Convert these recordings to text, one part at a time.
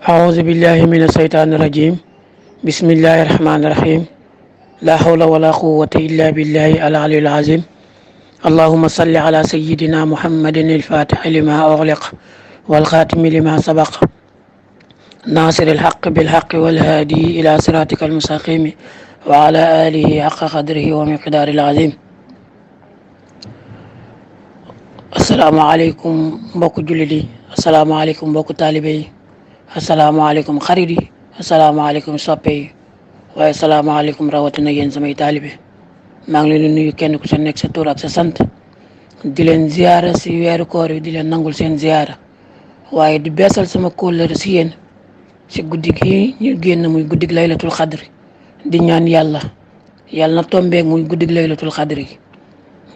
أعوذ بالله من الشيطان الرجيم. بسم الله الرحمن الرحيم. لا حول ولا قوة إلا بالله العلي العظيم. اللهم صل على سيدنا محمد الفاتح لما أغلق والخاتم لما سبق ناصر الحق بالحق والهادي إلى صراطك المستقيم وعلى آله حق قدره ومقدار العظيم. السلام عليكم mbokku jullit yi, asalaamaaleykum mbokku taalibe yi, asalaamaaleykum xarit yi, asalaamaaleykum soppe yi, waaye asalaamaaleykum rawatina yéen samay taalibe. maa ngi leen di nuyu kenn ku sa nekk sa tur ak sa sant, di leen ziyaara si weeru koor yi, di leen nangul seen ziyaara, waaye di beesal sama kóllëre si yéen si guddi gi ñu génn muy guddig laylatul xadri. di ñaan yàlla na tombeeg muy guddig laylatul xadri,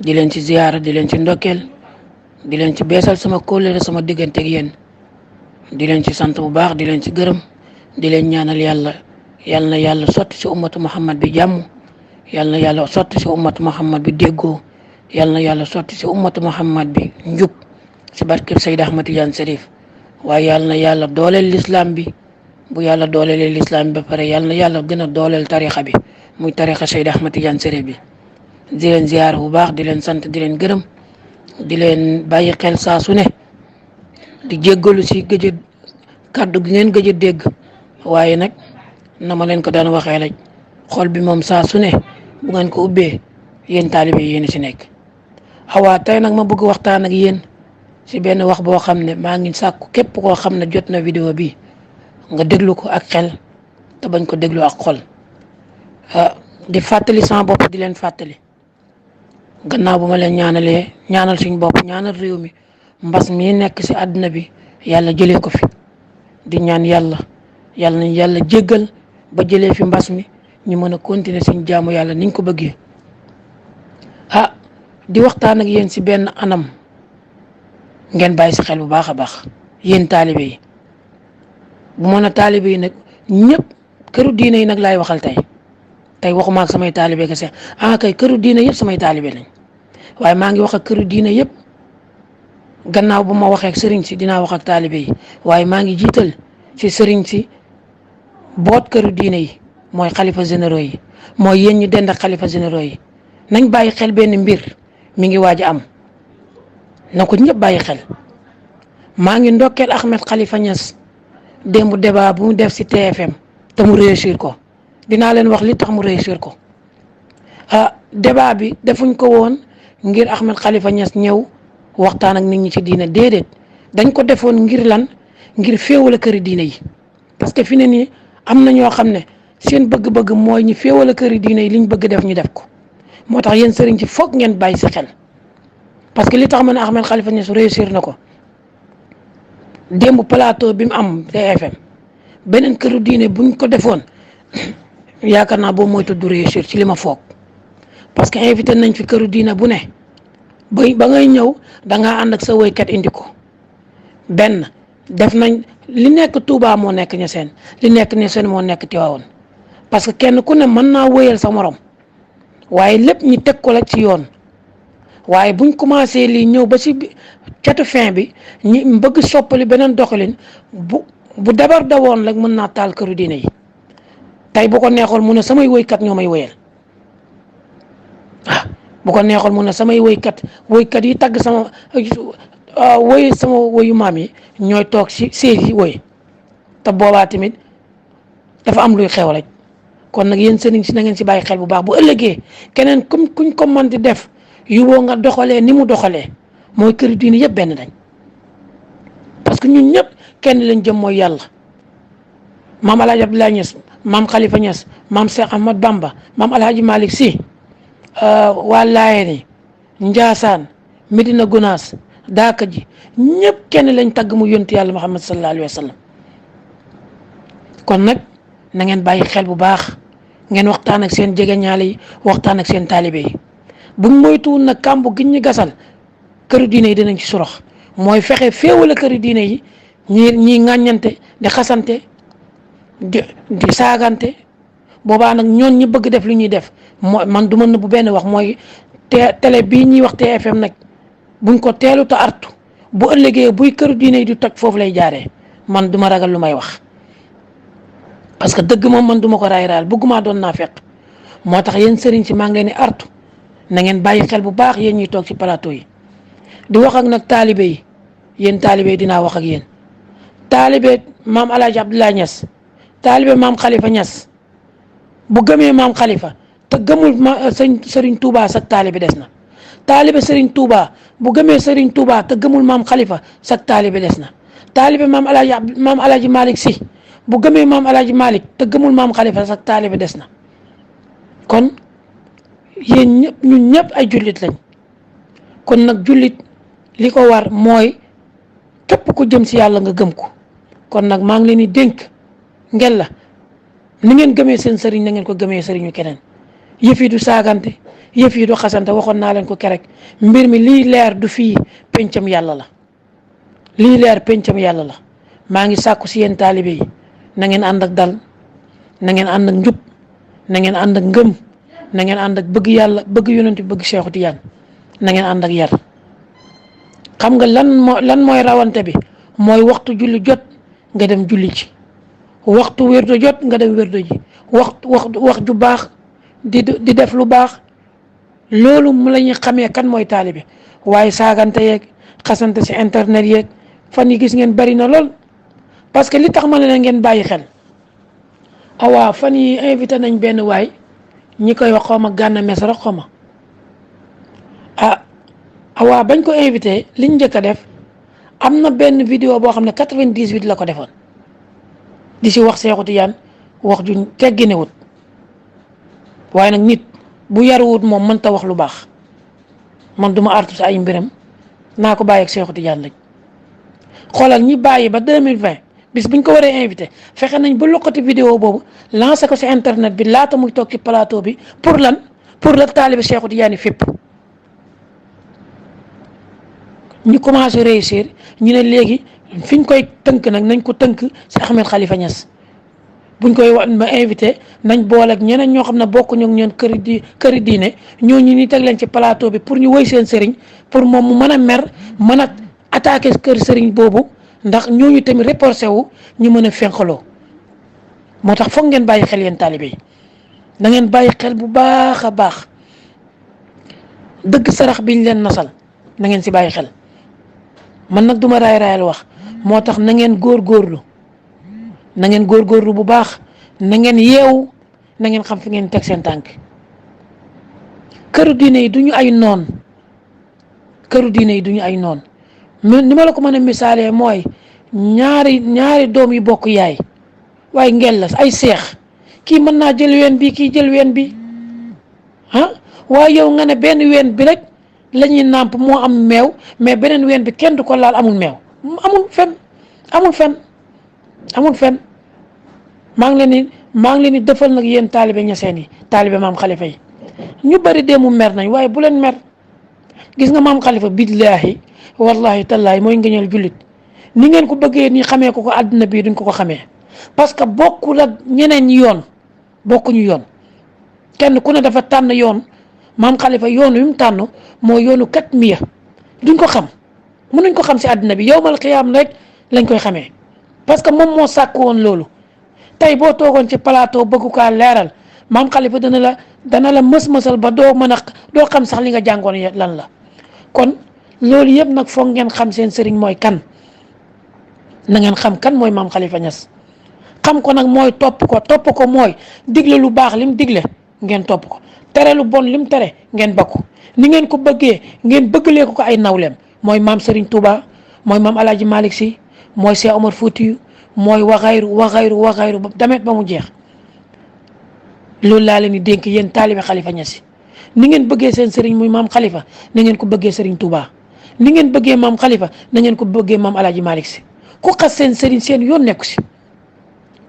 di leen ci ziyaara, di leen ci ndokkeel, di leen ci beesal sama kóllëre sama digganteeg yéen, di leen ci sant bu baax, di leen ci gërëm, di leen ñaanal yal na yàlla sotti si ummatu Muhammad bi jàmm, yal na yàlla sotti si ummatu Muhammad bi déggoo, yal na yàlla sotti si ummatu Muhammad bi njub si barkeb Seydi Ahmad Tidiane Chérif. waaye yal na yàlla dooleel lislaam bi. bu yàlla dooleelee lislaam bi ba pare yal na yàlla gën a dooleel tarixa bi muy tarixa Seydi Ahmad Tidiane Chérif bi. di leen ziyaar bu baax, di leen sant, di leen gërëm, di leen bàyyi xel saa su ne, di jéggalu si kàddu gi ngeen gëj a dégg, waaye nag na ma leen ko daan waxee rek, xol bi moom saa su ne bu ngeen ko ubbee yéen taalibe yéen si nekk. awaa tey nag ma bëgg waxtaan ak yéen si benn wax boo xam ne maa ngi sàkku képp koo xam ne jot na vidéo bi nga déglu ko ak xel te bañ ko déglu ak xol. di fàttali sama bopp, di leen fàttali gannaaw bu ma leen ñaanal suñ bopp, ñaanal réew mi, mbas mi nekk si àdduna bi yàlla jëlee ko fi. di ñaan yàlla nañ yàlla jéggal ba jëlee fi mbas mi, ñu mën a continuer suñ jaamu yàlla niñ ko bëggee. di waxtaan ak yéen si benn anam, ngeen bàyyi si xel bu baax a baax yéen taalibe yi. bu mën a taalibe yi nag ñëpp, këru diine yi nag laay waxal tey waxuma ak samay taalibe kese, kay këru diine yëpp samay taalibe lañ, waaye maa ngi wax ak këru diine yëpp. gannaaw bu ma waxee ak sëriñ si dinaa wax ak taalibe yi, waaye maa ngi jiital si sëriñ si boot këru diine yi, mooy xalifa généraux yi, mooy yéen ñi dend ak xalifa généraux yi. nañ bàyyi xel benn mbir mi ngi waaj a am, na ko ñëpp bàyyi xel. maa ngi ndokkeel Ahmed Khalifa Niass démb débat bu mu def si TFM te mu réussir ko. dinaa leen wax li tax mu réussir ko. débat bi defuñ ko woon ngir Ahmed Khalifa Niass ñëw waxtaan ak nit ñi ci diine, déedéet, dañ ko defoon ngir lan? ngir féewale këri diine yi. parce que fi ne nii am na ñoo xam ne seen bëgg-bëgg mooy ñu féewale këri diine yi, liñ bëgg def ñu def ko. moo tax yéen sëriñ ci foog ngeen bàyyi si xel, parce que li tax ma ne Ahmed Khalifa Niass réussir na ko, démb plateau bi mu am TFM, beneen këru diine buñ ko defoon yaakaar naa boobu mooy tudd réussir ci li ma foog. parce que invité nañ fi këru diine bu ne, ba ngay ñëw da ngaa ànd ak sa woykat indi ko. benn def nañ li nekk Touba moo nekk Niassène, li nekk Niassène moo nekk Tivaouane, parce que kenn ku ne mën naa wóyal sa morom, waaye lépp ñi teg ko la ci yoon. waaye buñ commencé lii ñëw ba si catu fin bi ñi bëgg soppali beneen doxalin, bu dabar dawoon rek mën naa taal këru diine yi. tey bu ko neexoon mu ne samay woykat ñoo may woyal, bu ko neexoon mu ne samay woykat yi tagg sama woyu maam yi ñooy toog si séeri woy, te boobaa tamit dafa am luy xew rek. kon nag yéen sëriñ si na ngeen si bàyyi xel bu baax, bu ëllëgee keneen kuñ ko mën di def yuboo nga doxalee ni mu doxalee, mooy këri diine yëpp benn dañ. parce que ñun ñëpp kenn lañ jëm, mooy yàlla. maam El Hadj Abdoulaye Niass, maam Khalifa Niass, maam Cheikh Ahmad Bamba, maam El Hadj Malick Sy, waa Laayeen, Njaasaan, Medina Gunaas, Daaka ji, ñëpp kenn lañ tagg mu yonti yàlla Muhammad sallallahu alayhi wa sallam. kon nag na ngeen bàyyi xel bu baax, ngeen waxtaan ak seen jegeñaale yi, waxtaan ak seen taalibe yi. buñ moytuwul nag kàmbu giñ ñu gasal, këru diine yi dinañ ci sorox. mooy fexe féewale këru diine yi, ñii ŋàññante di xasante di saagante. boobaa nag ñoon ñi bëgg def lu ñuy def, man du ma nëbbu benn wax, mooy télé bii ñuy wax TFM nag buñ ko teelu ta artu bu ëllëgee buy këru diine yi du toj foofu lay jaaree man duma ragal lu may wax parce que dëgg moom man duma ko raay raayal bëgguma doon naa fekk moo tax yéen sëriñ si maa ngi leen di artu na ngeen bàyyi xel bu baax yéen ñuy toog ci plateau yi di wax ak nag taalibe yi yéen taalibe yi dinaa wax ak yéen taalibe maam El Hadj Abdoulaye Niass taalibe maam Khalifa Niass bu gëmee maam Khalifa te gëmul Serigne Touba sag taalibe des na taalibe Serigne Touba bu gëmee Serigne Touba te gëmul maam Khalifa sag taalibe des na taalibe maam El Hadj Malick Sy bu gëmee maam El Hadj Malick te gëmul maam Khalifa sag taalibe des na kon yéen ñëpp ñun ñëpp ay jullit lañ kon nag jullit li ko war mooy képp ku jëm si yàlla nga gëm ko kon nag maa ngi leen di dénk ngel la ni ngeen gëmee seen sëriñ na ngeen ko gëmee sëriñu keneen yëf yi du saagante yëf yi du xasante waxoon naa leen ko kerek mbir mi lii leer du fii pencam yàlla la lii leer pencam yàlla la maa ngi sàkku si yéen taalibe yi na ngeen ànd ak dal na ngeen ànd ak njub na ngeen ànd ak ngëm na ngeen ànd ak bëgg yàlla bëgg yonent bi bëgg Cheikhu Tijaan na ngeen ànd ak yar xam nga lan mooy rawante bi mooy waxtu julli jot nga dem julli ci waxtu wérdo jot nga dem wérdo ji wax ju baax di def lu baax loolu mu la ñuy xamee kan mooy taalibe waaye saagante yeeg xasante si internet yeeg fan yi gis ngeen bari na lool parce que li tax ma ne ngeen bàyyi xel awaa fan yi invité nañ benn waay ñi koy wax xawma Gana Messere xawma awaa bañ ko invité liñ njëkk a def am na benn vidéo boo xam ne 98 la ko defoon di si wax Seexu Tijaan wax ju tegginewut waaye nag nit bu yaruwut moom mënta wax lu baax man duma artu si ay mbiram naa ko bàyyi ak Seexu Tijaan lañ xoolal ñi bàyyi ba 2020 bis buñ ko waree invité fexe nañ ba loqati vidéo boobu lancé ko si internet bi laata muy toog ci plateau bi pour lan pour la taalibe Seexu Tijaan yi fépp ñu commencé réussir ñu ne léegi fiñ koy tënk nag nañ ko tënk si Ahmed Khalifa Niass buñ koy wax ma invité nañ boole ak ñeneen ñoo xam ne bokkuñu ak ñoom këri diine ñooñu ñu teg leen ci plateau bi pour ñu woy seen sëriñ pour moom mu mën a mer mën a attaqué kër sëriñ boobu ndax ñooñu tamit reporté wu ñu mën a fenqaloo moo tax foog ngeen bàyyi xel yéen taalibe yi da ngeen bàyyi xel bu baax a baax dëgg sarax biñ leen nasal na ngeen si bàyyi xel man nag duma raayal wax moo tax na ngeen góorgóorlu na ngeen góorgóorlu bu baax na ngeen yeewu na ngeen xam fi ngeen teg seen tànk këru diine yi duñu ay noon këru diine yi duñu ay noon ni ma la ko mën a misaalee mooy ñaari doom yi bokk yaay waaye ngel la ay seex kii mën naa jël ween bi kii jël ween bi waaye yow nga ne benn ween bi rek la ñuy nàmp moo am meew mais beneen ween bi kenn du ko laal amul meew amul fen maa ngi leen di defal nag yéen taalibe ñaseen yi taalibe maam Khalifa yi ñu bari deemu mer nañ waaye bu leen mer gis nga maam Khalifa billaahi wallahi tallaahi mooy ngëñal jullit ni ngeen ko bëggee ni xamee ko àdduna bii duñ ko xamee parce que bokkul ak ñeneen ñi yoon bokkuñu yoon kenn ku ne dafa tànn yoon maam Khalifa yoon wi mu tànn mooy yoonu kat miya duñ ko xam mënuñ ko xam si àdduna bi yowmal xiyaam rek lañ koy xamee parce que moom moo sàkk woon loolu tey boo toogoon ci plateau bëggu kaa leeral maam Khalifa dana la mës-mësal ba doo xam sax li nga jàngoon lan la kon loolu yëpp nag foog ngeen xam seen sëriñ mooy kan na ngeen xam kan mooy maam Khalifa Niass xam ko nag mooy topp ko mooy digle lu baax lim digle ngeen topp ko tere lu bon lim tere ngeen bakku ni ngeen ko bëggee ngeen bëggalee ko ay nawleem mooy maam Serigne Touba mooy maam El Hadj Malick Sy mooy Cheikh Omar Foutiyou mooy waxayru ba damet ba mu jeex loolu laa leen di dénk yéen taalibe Khalifa Niass ni ngeen bëggee seen sëriñ muy maam Khalifa na ngeen ko bëggee Serigne Touba ni ngeen bëggee maam Khalifa na ngeen ko bëggee maam El Hadj Malick Sy ku xas seen sëriñ seen yoon nekku si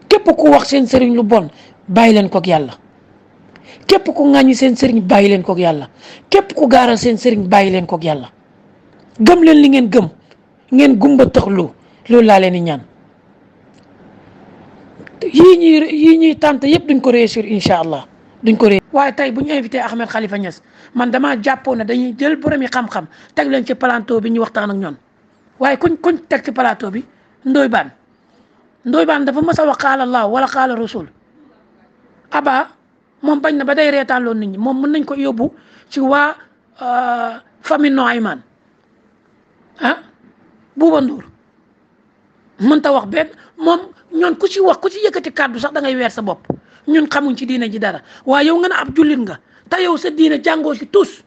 képp ku wax seen sëriñ lu bon bàyyi leen koog yàlla képp ku ŋàññi seen sëriñ bàyyi leen koog yàlla képp ku gaaral seen sëriñ bàyyi leen koog yàlla gëm leen li ngeen gëm ngeen gumba taxlu loolu laa leen di ñaan yii ñuy tànt yëpp duñ ko réussir incha allah duñ ko réussir. waaye tey bu ñu invité Ahmed Khalifa Niass man damaa jàppoon ne dañuy jël borom yi xam-xam teg leen ci plateau bi ñu waxtaan ak ñoom waaye kuñ teg ci plateau bi Ndoye Bane dafa mës a wax qaala Allah wala qaala rasul Aba moom bañ na ba day reetaan loon nit ñi moom mën nañ ko yóbbu ci waa famille Noayman Bouba Ndour mënta wax benn moom ñoon ku ci wax ku ci yëkkati kàddu sax da ngay weer sa bopp ñun xamuñ ci diine ji dara waaye yow nga ne ab jullit nga te yow sa diine jàngoo ci tus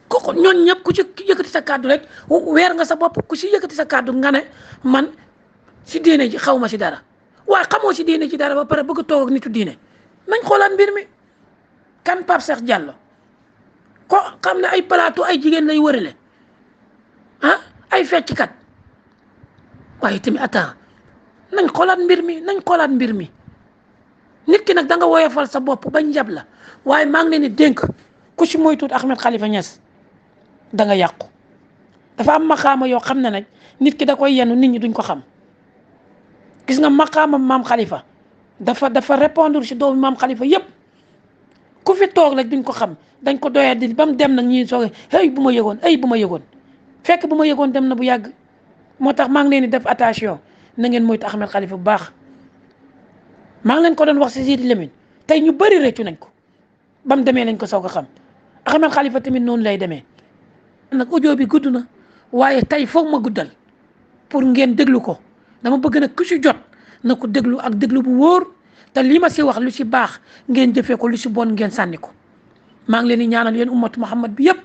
ko ñoon ñëpp ku ci yëkkati sa kàddu rek weer nga sa bopp ku ci yëkkati sa kàddu nga ne man ci diine ji xaw ma ci dara waaye xamoo ci diine ji dara ba pare bëgg a toog ak nitu diine nañ xoolaat mbir mi kan Pape Cheikh Diallo ko xam ne ay plateau ay jigéen lay wërale ay fecckat waaye tamit attends nañ xoolaat mbir mi nit ki nag da nga woyofal sa bopp bañ jab la waaye maa ngi leen di dénk ku ci moytuut Ahmed Khalifa Niass da nga yàqu dafa am maqaama yoo xam ne nag nit ki da koy yenu nit ñi duñ ko xam gis nga maqaama maam Khalifa dafa répondre ci doomu maam Khalifa yépp ku fi toog rek duñ ko xam dañ ko doyee di ba mu dem nag ñi soog bu ma yëgoon fekk bu ma yëgoon dem na bu yàgg moo tax maa ngi leen di def attention na ngeen moytu Ahmed Khalifa bu baax maa ngi leen ko doon wax ci Sidi Lamine tey ñu bëri réccu nañ ko ba mu demee lañ ko soog a xam Ahmed Khalifa tamit noonu lay demee nag audio bi gudd na waaye tey foog ma guddal pour ngeen déglu ko dama bëgg nag ku ci jot na ko déglu ak déglu bu wóor te lii ma ci wax lu ci baax ngeen jëfee ko lu ci bon ngeen sànni ko maa ngi leen di ñaanal yéen ummatu Muhammad bi yëpp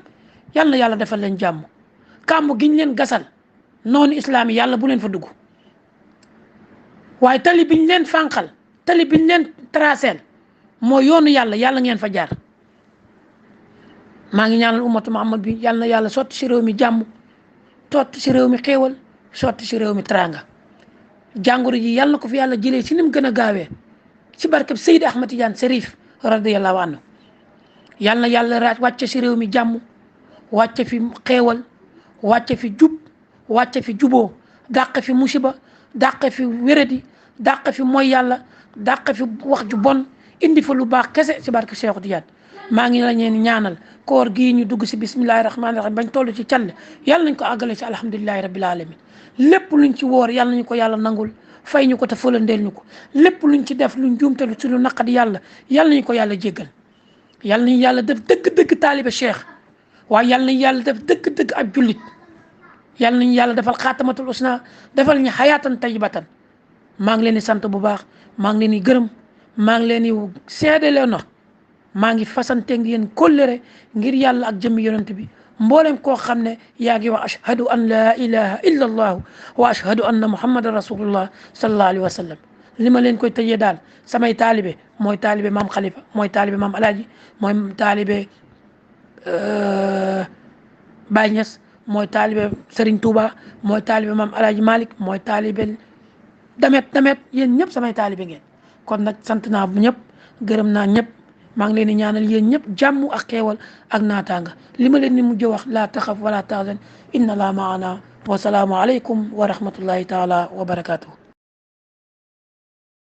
yal na yàlla defal leen jàmm kàmb giñ leen gasal noonu islaam yi yàlla bu leen fa dugg waaye tali biñ leen fànqal tali biñ leen traceel moo yoonu yàlla ngeen fa jaar maa ngi ñaanal ummatu Muhammad bi yal na yàlla sotti ci réew mi jàmm sotti ci réew mi xéewal sotti ci réew mi teraanga jàngoro ji yal na ko fi yàlla jëlee ci ni mu gën a gaawee ci barkeb Seydi Ahmad Tidiane Serif radiyallahu anhu yal na yàlla wàcce ci réew mi jàmm wàcce fi xéewal wàcce fi jub wàcce fi juboo dàq fi musiba dàq fi wéradi dàq fi mooy yàlla dàq fi wax ju bon indi fa lu baax kese ci barke Cheikh Tidiane maa ngi la ñeen ñaanal koor gii ñu dugg si bismillahi rahmaani rahim bañ toll ci canne yàlla nañ ko àggale ci alhamdulillahi rabbil alamin lépp luñ ci woor yàlla nañu ko yàlla nangul fay ñu ko te fëlandeel ñu ko lépp luñ ci def luñ juumte ci lu naqadi yàlla nañu ko yàlla jéggal yàlla nañu yàlla def dëgg-dëgg taalibe cheikh waaye yàlla nañu yàlla def dëgg-dëgg ab jullit yàlla nañu yàlla defal xaatamatul usna defal ñu xayaatan tayyibatan maa ngi leen di sant bu baax maa ngi leen di gërëm maa ngi leen di seedele na maa ngi fasante ngeen kóllëre ngir yàlla ak jëmmi yonent bi mboolem koo xam ne yaa ngi wax ashhadu an la ilaha illa allahu wa ashhadu anna muhammadan rasulullah sallallahu alayhi wa sallam li ma leen koy tëjee daal samay taalibe mooy taalibe maam Khalifa mooy taalibe maam Alaaji mooy taalibe Baye Niass mooy taalibe Serigne Touba mooy taalibe maam Alaaji Malick mooy taalibe damet yéen ñëpp samay taalibe ngeen kon nag sant naa ñëpp gërëm naa ñëpp maa ngi leen di ñaanal yéen ñëpp jàmm ak xeewal ak naataanga li ma leen ni mujj wax laa taxaf wala tahzan inna laa maana wa salaamu aleykum wa rahmatullahi taala wa barakatuh